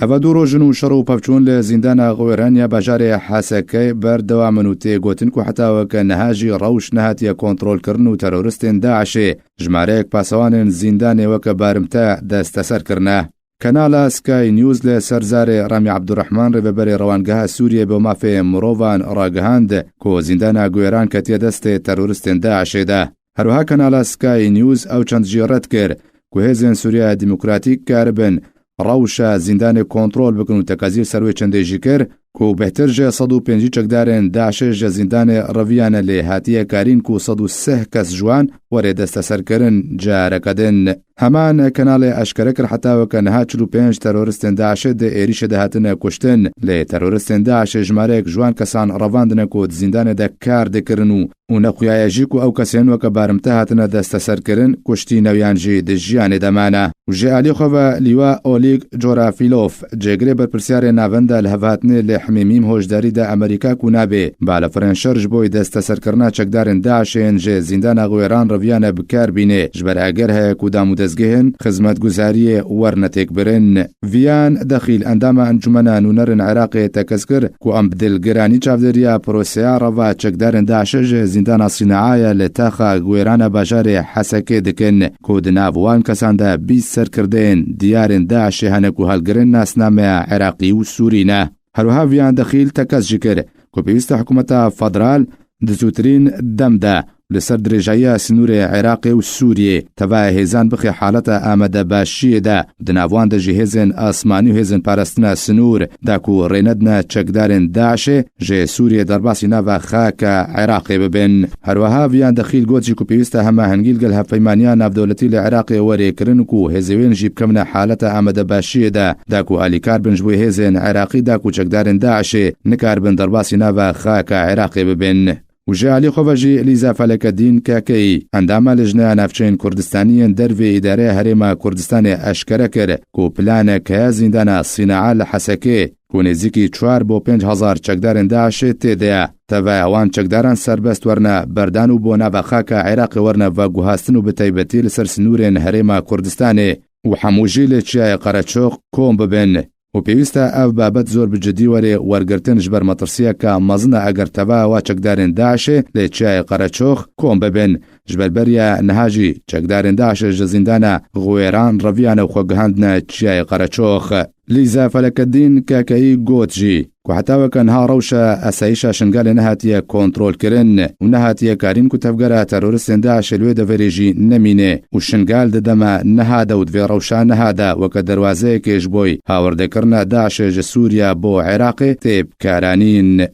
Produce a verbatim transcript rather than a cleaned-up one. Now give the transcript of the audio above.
Eva du roj in û şer û pevçûn li zîndana Xwêran ya bajarê Hesekê berdewam in û tê gotin ku heta weke niha jî rewş nehatiye kontrolkirin û teroristên DAIŞê jimareyek pasewanên zîndanê weke barimte desteser kirine. Kanala Sky News li ser zarê Ramî Abdurrahman, rêveberê Rewangeha Sûriyê bo mafê mirovan, ragihand ku zîndana Guêran ketiye destê teroristên DAIŞê de. Herwiha kanala Sky News ew çend jî red kir ku hêzên Sûriya Demokratîk karibin rewşa zîndanê kontrol bikin û tekazî ser wê çendê jî kir ku bêhtir ji sed û pêncî çekdarên DAIŞê ji zîndanê reviyane, lê hatiye karîn ku sed û sih kes ji wan were desteserkirin careke din. Heman kanalê eşkere kir heta weke niha çil û pênc teroristên DAIŞê di êrîşê de hatine kuştin, lê teroristên DAIŞê jimareyek ji wan kesan revandine ku di zîndanê de kar dikirin û û nexuyaye jî ku ew kesên weke barimte hatine desteserkirin, kuştîne û yan jî di jiyanê de mane. Û ji alî xwe ve Lîwa Olîg Corafîlov, cêgirê berpirsiyarê navenda lihevhatinê li Hemîmîm hoşdarî da Amerîka ku nabê balafirên şer ji bo desteserkirina çekdarên DAIŞê yên ji zîndana Xwêran reviyane bi kar bînê, ji ber eger heye ku dam û dezgehên xizmetguzariyê werne têkbirin. Viyan Dexîl, endama Encûmena Nûnerên Iraqê, tekez kir ku em bi dilgiranî çavdêriya proseya reva çekdarên DAIŞê ji zîndana Sînaayê li taxa Guêrana bajarê Hesekê dikin ku di nav wan kesan de bîst serkirdeyên diyarên DAIŞê hene ku hilgirin nasnameya Iraqî û Sûrî ne. Herwiha Viyan Dexîl tekez jî kir ku pêwîst e hikûmeta federal di zûtirîn dem de li ser dirêjayiya sinûrê Iraqê û Sûriyê tevaya hêzan bixe haleta amadebaşiyê de, di nav wan de jî hêzên asmanî û hêzên parastina sinûr, da ku rê nedine çekdarên DAIŞê ji Sûriyê derbasî nava xaka Iraqê bibin. Herwiha Viyan Dexîl got jî ku pêwîst e hemahengî li gel hevpeymaniya navdewletî li Iraqê were kirin ku hêzê wên jî bikevine haleta amadebaşiyê de, da ku alîkar bin ji bo hêzên Iraqî da ku çekdarên DAIŞê nikaribin derbasî nava xaka Iraqê bibin. Û ji alî xwe ve jî Lîza Felekedîn Kakeyî, endama Lijneya Navçeyên Kurdistanî yên dervê Îdareya Herêma Kurdistanê eşkere kir ku planek heye zîndana Sînaa li Hesekê ku nêzîkî çar bo pênc hezar çekdarên DAIŞê tê de ye, tevaya wan çekdaran serbest werine berdan û bo nava xaka Iraqê werine veguhastin û bi taybetî li ser sinûrên Herêma Kurdistanê û hemû jî li Çiyayê Qereçox kom bibin. û pêwîst e ev babet zor bi cidî were wergirtin, ji ber metirsiyeke mezin e eger teva wa çekdarên DAIŞê li Çiyayê Qereçox kom bibin. Ji ber beriya niha jî çekdarên DAIŞê ji zîndana Xwêran reviyane û xwe gihandine Çiyayê Qereçox. Lîza Felekeddîn Kakeyî got jî ku heta weke niha rewşa esayîşa Şingalê nehatiye kontrolkirin û nehatiye karîn ku tevgera teroristên DAIŞê li wê deverê jî nemîne û Şingal di dema niha de û di vê rewşa niha de weke derwazeyekê ji bo hawirdekirina DAIŞê ji Sûriya bo Iraqê tê bikaranîn.